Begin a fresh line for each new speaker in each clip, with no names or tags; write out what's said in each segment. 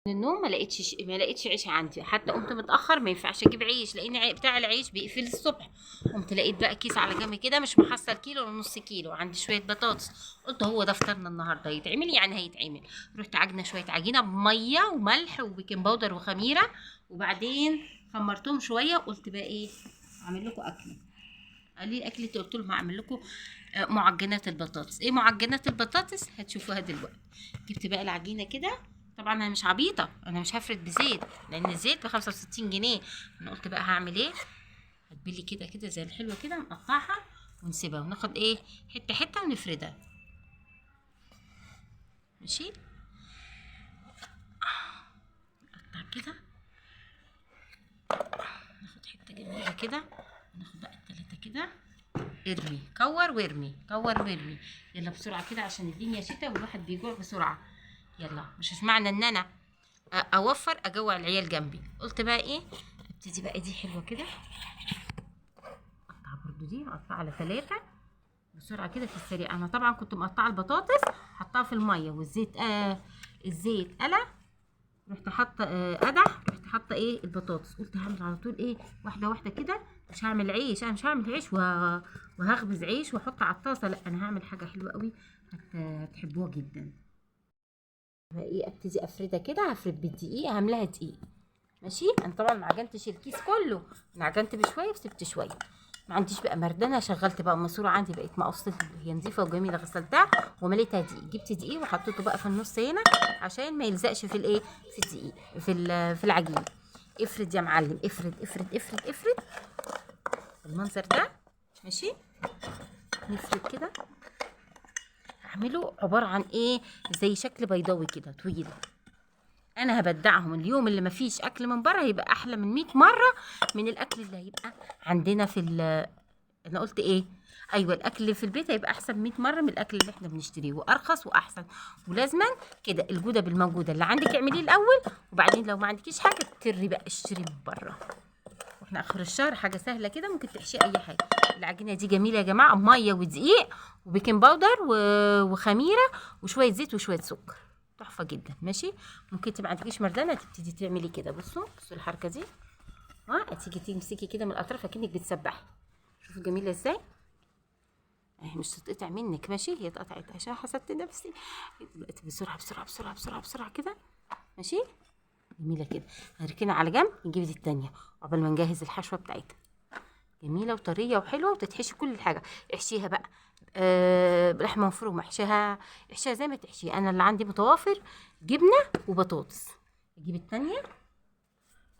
من النوم ما لقيتش عيش عندي، حتى قمت متاخر ما ينفعش اجيب عيش لان بتاع العيش بيقفل الصبح. قمت لقيت بقى كيس على جنب كده مش محصل كيلو ولا نص كيلو، عندي شوية بطاطس، قلت هو ده فطارنا النهارده هيتعمل، يعني هيتعمل. رحت عجنه شوية عجينه بميه وملح و baking powder وخميره، وبعدين خمرتهم شوية وقلت بقى ايه اعمل لكم اكله. قال لي اكله، قلت لهم هعمل لكم معجنات البطاطس. ايه معجنات البطاطس؟ هتشوفوها دلوقتي. جبت بقى العجينة كده، طبعا انا مش عبيطه، انا مش هفرد بزيت لان الزيت ب65 جنيه. انا قلت بقى هعمل ايه، هتبلي كده كده زي الحلوة كده، نقطعها ونسيبها وناخد ايه حتة حتة ونفردها. ماشي، نقطع كده، ناخد حتة جميلة كده، وناخد بقى التلاتة كده، ارمي كور وارمي كور وارمي، يلا بسرعة كده عشان الدنيا شتا والواحد بيجوع بسرعة. يلا مش معنى ان انا اوفر اجوع العيال جنبي. قلت بقى ايه، ابتدي بقى دي حلوة كده، اقطع برضو دي، اقطع على 3 بسرعة كده في السريع. انا طبعا كنت مقطعه البطاطس حطها في المية والزيت، الزيت قلى، رحت حاطه قدح، رحت حاطه ايه البطاطس. قلت هعمل على طول ايه واحدة واحدة كده، مش هعمل عيش، انا مش هعمل عيش وهخبز عيش واحط على الطاسه، لا انا هعمل حاجة حلوة قوي هتحبوها جدا. بقى ايه ابتدي افردها كده، هفرد بالدقيق، هعملها دقيق. ماشي، انا طبعا ما عجنتش الكيس كله، انا عجنت بشوية وسبت شوية، ما عنديش بقى مردانه، شغلت بقى الماسورة عندي بقت مقصة، هي نظيفة وجميلة، غسلتها ومليتها دقيق، جبت دقيق وحطيته بقى في النص هنا عشان ما يلزقش في الايه، في الدقيق، في العجين. افرد يا معلم، افرد افرد افرد افرد المنظر ده. ماشي، نفرد كده، اعمله عبارة عن ايه زي شكل بيضاوي كده طويل. انا هبدعهم اليوم اللي مفيش اكل من بره هيبقى احلى من 100 مرة من الاكل اللي هيبقى عندنا في انا قلت ايه، ايوه الاكل اللي في البيت هيبقى احسن 100 مرة من الاكل اللي احنا بنشتريه، وارخص واحسن. ولازما كده الجودة بالموجوده اللي عندك اعمليه الاول، وبعدين لو ما عندكيش حاجة تري بقى اشتري من بره. واحنا اخر الشهر حاجة سهلة كده ممكن تحشي اي حاجة. العجينة دي جميلة يا جماعة، مية ودقيق و baking powder وخميره وشوية زيت وشوية سكر، تحفة جدا. ماشي، ممكن انت ما عندكيش مردانه تبتدي تعملي كده. بصوا بصوا الحركة دي، تيجي تمسكي كده من الاطراف اكنك بتسبحي. شوفوا جميلة ازاي اهي، مش تتقطع منك. ماشي، هي اتقطعت عشان حسدت نفسي دلوقتي. بسرعة بسرعة بسرعة بسرعة بسرعة كده. ماشي، جميلة كده. هنركنها على جنب، نجيب دي التانية قبل ما نجهز الحشوه بتاعتها. جميلة وطريه وحلوه وتتحشي كل حاجة. احشيها بقى لحمه مفرومه، احشيها زي ما تحشيها. انا اللي عندي متوافر جبنه وبطاطس. اجيب التانية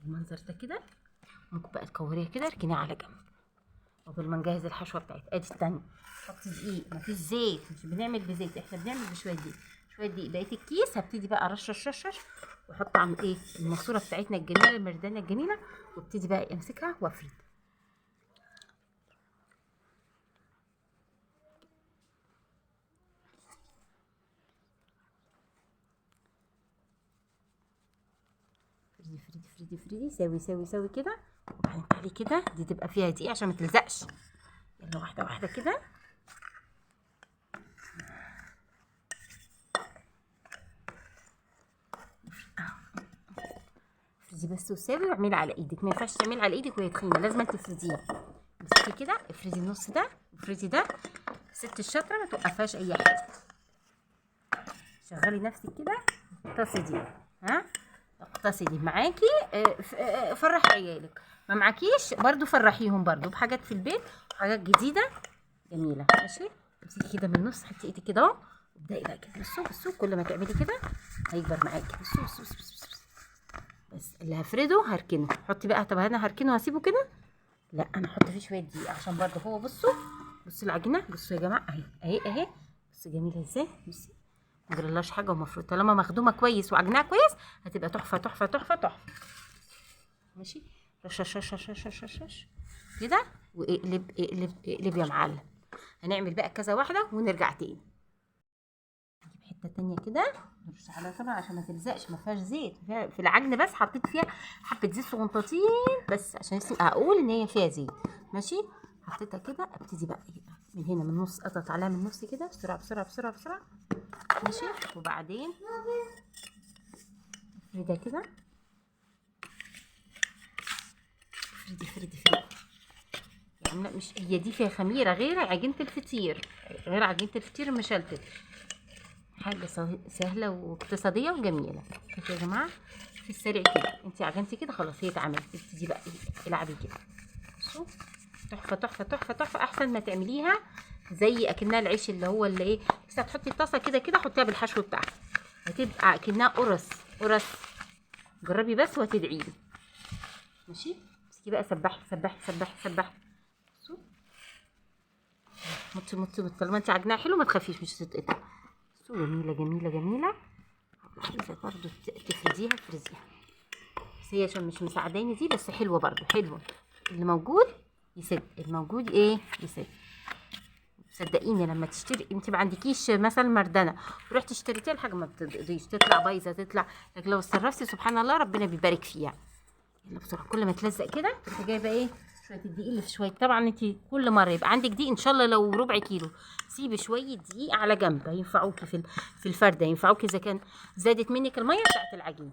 بالمنظر ده كده، ممكن بقى تكوريها كده، اركنيها على جنب قبل ما نجهز الحشوه بتاعتها. ادي التانية، حطي دقيق، مفيش زيت، مش بنعمل بزيت، احنا بنعمل بشوية دقيق، شوية دقيق. بقية الكيس هبتدي بقى ارش رش رش رش واحط على ايه الماسورة بتاعتنا الجميلة المردانه الجميلة، وابتدي بقى امسكها وافرد. فردي فردي فردي فردي، ساوي ساوي ساوي كده، وبعدين تعالي كده، دي تبقى فيها دقيق عشان ما تلزقش. يلا واحدة واحدة كده. افردي بس وساوي واعملي على ايدك، ما ينفعش تعملي على ايدك وهي تخينة، لازم تفرديها. امسكي كده، افردي النص ده وافردي ده. ست الشاطره ما توقفهاش اي حاجة، شغلي نفسك كده، اقتصدي، ها اقتصدي معاكي، فرحي عيالك، ما معاكيش برضو فرحيهم برضو بحاجات في البيت، حاجات جديدة جميلة. ماشي، امسكي كده من النص، حطي ايدك كده اهو، وابداي بقى كده. بصوا بصوا، كل ما تعملي كده هيكبر معاكي. بصوا بصوا بصوا بصوا بصوا. بس اللي هفرده هركنه. حطي بقى، طب انا هركنه هسيبه كده؟ لا، انا هحط فيه شوية دقيق عشان برضه هو. بصوا بصوا العجينة، بصوا يا جماعة اهي اهي اهي، بصوا جميلة ازاي. بصي ما جرالهاش حاجة، ومفروض طالما مخدومة كويس وعجناها كويس هتبقى تحفة تحفة تحفة تحفة. ماشي، رش رش رش رش رش رش رش كده، واقلب اقلب اقلب يا معلم. هنعمل بقى كذا واحدة ونرجع تاني. نجيب حتة تانية كده نرش عليها طبعا عشان ما تلزقش، ما فيهاش زيت، في العجن بس حطيت فيها حبه زيت صغنطاطين بس عشان اقول ان هي فيها زيت. ماشي، حطيتها كده. ابتدي بقى من هنا من النص، اضغط عليها من النص كده بسرعة بسرعة بسرعة بسرعة. ماشي، وبعدين افردها كده، افردي افردي افردي. يعني لا مش هي دي فيها خميره غير عجينه الفطير، غير عجينه الفطير المشلتت. حاجة سهلة واقتصادية وجميلة. شوفوا يا جماعة في السريع كده، انت عجنتي كده خلاص هي اتعملت، ابتدي بقى العبي كده. بصوا تحفة تحفة تحفة تحفة، احسن ما تعمليها زي اكنها العيش اللي هو اللي ايه، بس هتحطي الطاسه كده كده، حطيها بالحشو بتاعها، هتبقى اكنها قرص قرص. جربي بس وهتدعي لي. ماشي، امسكي بقى سبحي سبحي سبحي سبحي. بصوا مطي مطي مطي، طالما انت عجناها حلو ما تخافيش مش هتتقطع. بصوا جميلة جميلة جميلة. عايزه برضو تفرديها افرديها، بس هي عشان مش مساعداني دي، بس حلوة برضو حلوة. اللي موجود يسد، الموجود ايه يسد. صدقيني لما تشتري انت ما عندكيش مثلا مردنه ورحتي اشتريتيها الحاجة ما بتقضيش، تطلع بايظة تطلع، لكن لو اتصرفتي سبحان الله ربنا بيبارك فيها. يلا بسرعة كل ما تلزق كده تروحي جايبه ايه شوية الدقيق اللي في شوية. طبعا انت كل مرة يبقى عندك دقيق ان شاء الله لو ربع كيلو، سيبي شوية دقيق على جنب، هينفعوكي في الفرده، هينفعوكي اذا كان زادت منك المية بتاعت العجين.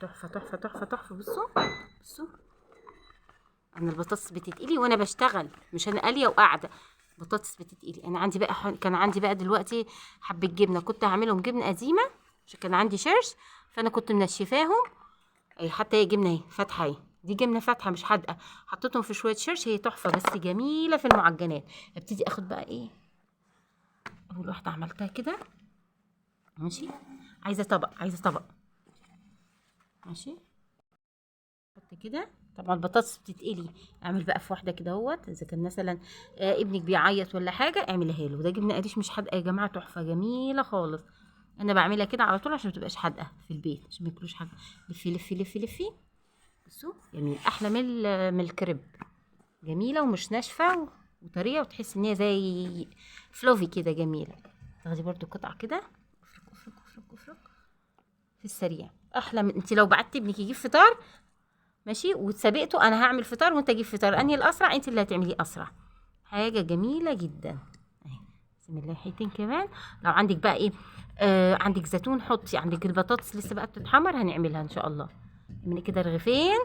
تحفة تحفة تحفة تحفة. بصوا بصوا انا البطاطس بتتقلي وانا بشتغل، مش انا قاليه وقاعدة، بطاطس بتتقلي. انا عندي بقى كان عندي بقى دلوقتي حبه جبنه، كنت هعملهم جبنه قديمة عشان كان عندي شرش، فانا كنت منشفاهم. اي حتى هي جبنه اهي فاتحة اهي، دي جبنه فاتحة مش حادقه، حطيتهم في شوية شرش، هي تحفة بس جميلة في المعجنات. ابتدي اخد بقى ايه اول واحدة عملتها كده. ماشي، عايزه طبق، عايزه طبق. ماشي، حط كده. طبعا البطاطس بتتقلي، اعمل بقى في واحدة كده اهوت. اذا كان مثلا ابنك بيعيط ولا حاجة اعمليها له. ده جبنه قريش مش حادقه يا جماعة، تحفة جميلة خالص. انا بعملها كده على طول عشان ما تبقاش حادقه في البيت، عشان ما ياكلوش حاجة. لفي لفي لفي لفي. بصوا جميل، احلى من الكريب، جميلة ومش ناشفة وطريه، وتحس ان هي زي fluffy كده، جميلة. تاخدي برده قطعه كده، افرك افرك افرك افرك في السريع. احلى من انت لو بعتي ابنك يجيب فطار ماشي وتسابقته، انا هعمل فطار وانت جيب فطار، انهي الاسرع؟ انت اللي هتعمليه اسرع. حاجة جميلة جدا اهي. بسم الله. حيتين كمان. لو عندك بقى ايه عندك زيتون حطي، عندك البطاطس لسه بقى بتتحمر هنعملها ان شاء الله. اعملي كده رغيفين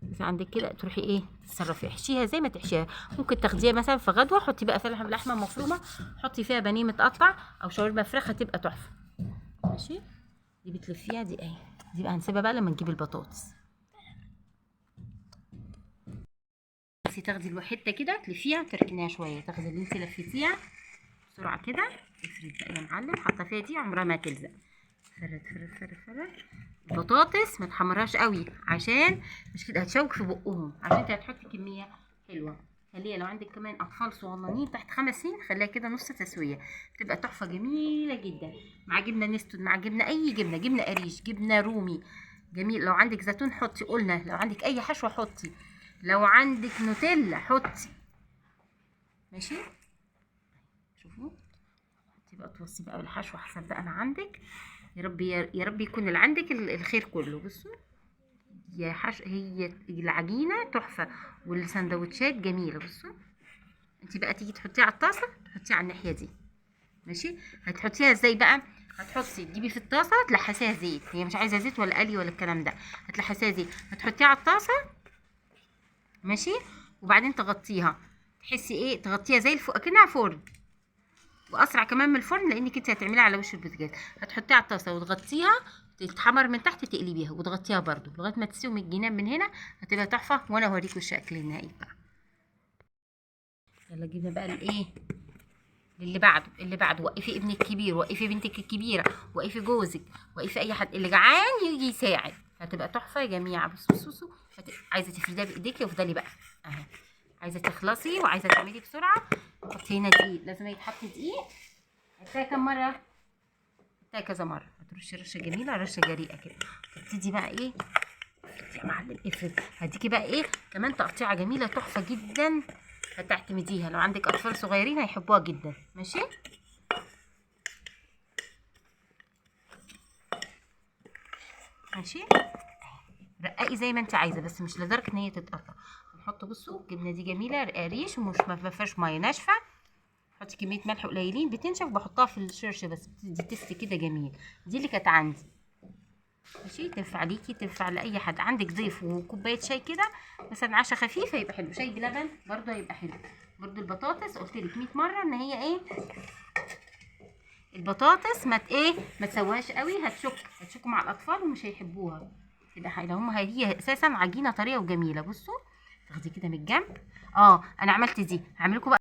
بس عندك كده، تروحي ايه تتصرفي، احشيها زي ما تحشيها. ممكن تاخديها مثلا في غدوه، حطي بقى فيها لحمه مفرومه، حطي فيها بانيه متقطع او شاورما فراخ، هتبقى تحفة. ماشي، دي بتلفيها دي اهي، دي بقى هنسيبها بقى لما نجيب البطاطس. بس تاخدي الحتة كده تلفيها وتركنيها شوية، تاخدي اللي انت لفيتيها بسرعة كده، افرد بقى يا معلم. حاطه فيها دي عمرها ما تلزق. فرد فرد فرد فرد. البطاطس ما تحمرهاش قوي عشان مش كده هتشوك في بقهم، عشان انت هتحطي كمية حلوة. خليها لو عندك كمان اطفال صغننين تحت 5 سنين خليها كده نص تسويه، بتبقى تحفة جميلة جدا. مع جبنه نستون، مع جبنه اي جبنه، جبنه قريش، جبنه رومي، جميل. لو عندك زيتون حطي، قلنا لو عندك اي حشوه حطي، لو عندك نوتيلا حطي. ماشي، شوفوا حطي بقى، توصي بقى بالحشوه حسب بقى ما عندك. يا رب يا رب يكون اللي عندك الخير كله. بصوا يا حش، هي العجينة تحفة والسندوتشات جميلة. بصوا انت بقى تيجي تحطيها على الطاسه، تحطيها على الناحية دي. ماشي، هتحطيها ازاي بقى؟ هتحطي تجيبي في الطاسه تلحسيها زيت، هي مش عايزه زيت ولا قلي ولا الكلام ده، هتلحسيها زيت، هتحطيها على الطاسه. ماشي، وبعدين تغطيها، تحسي ايه، تغطيها زي الفوق كأنها فرن، واسرع كمان من الفرن لانك انت هتعمليها على وش البوتاجاز. هتحطيها على الطاسه وتغطيها، تتحمر من تحت، تقلبيها وتغطيها برده لغاية ما تستوي من الجناب من هنا، هتبقى تحفة. وانا اوريكم الشكل النهائي بقى. يلا جبنا بقى الايه اللي بعده، اللي بعده. وقفي ابنك الكبير، وقفي بنتك الكبيرة، وقفي جوزك، وقفي اي حد اللي جعان يجي يساعد. هتبقى تحفة يا جماعة. بصوا بصوا، عايزه تفرديها بايديكي وافضلي بقى اهي. عايزه تخلصي وعايزه تعملي بسرعة، حطي هنا دقيق، لازم يتحط دقيق. حطيها كم مرة؟ حطيها كذا مرة. هترشي رشه جميلة، رشه جريئة كده. تبتدي بقى ايه يا معلم، افرد. هديكي بقى ايه كمان تقطيعه جميلة تحفة جدا، هتعتمديها لو عندك اطفال صغيرين هيحبوها جدا. ماشي، ماشي، رققي زي ما انت عايزه بس مش لدرجة ان هي تتقطع. نحط بصوا الجبنة دي جميلة رقاريش ومش ما فيهاش مية، ناشفة. حطي كمية ملح قليلين، بتنشف، بحطها في الشرش بس بتدي taste كده جميل. دي اللي كانت عندي. ماشي، تنفع ليكي، تنفع لاي حد. عندك ضيف وكوبايه شاي كده مثلا، عشاء خفيف هيبقى حلو، شاي بلبن برضه هيبقى حلو. برضه البطاطس قلت لك 100 مرة ان هي ايه، البطاطس ما ايه ما تسويهاش قوي، هتشك مع الاطفال ومش هيحبوها. تبقى حاجة هم هي اساسا عجينه طرية وجميلة. بصوا تاخدي كده من الجنب. انا عملت دي، هعمل لكم بقى.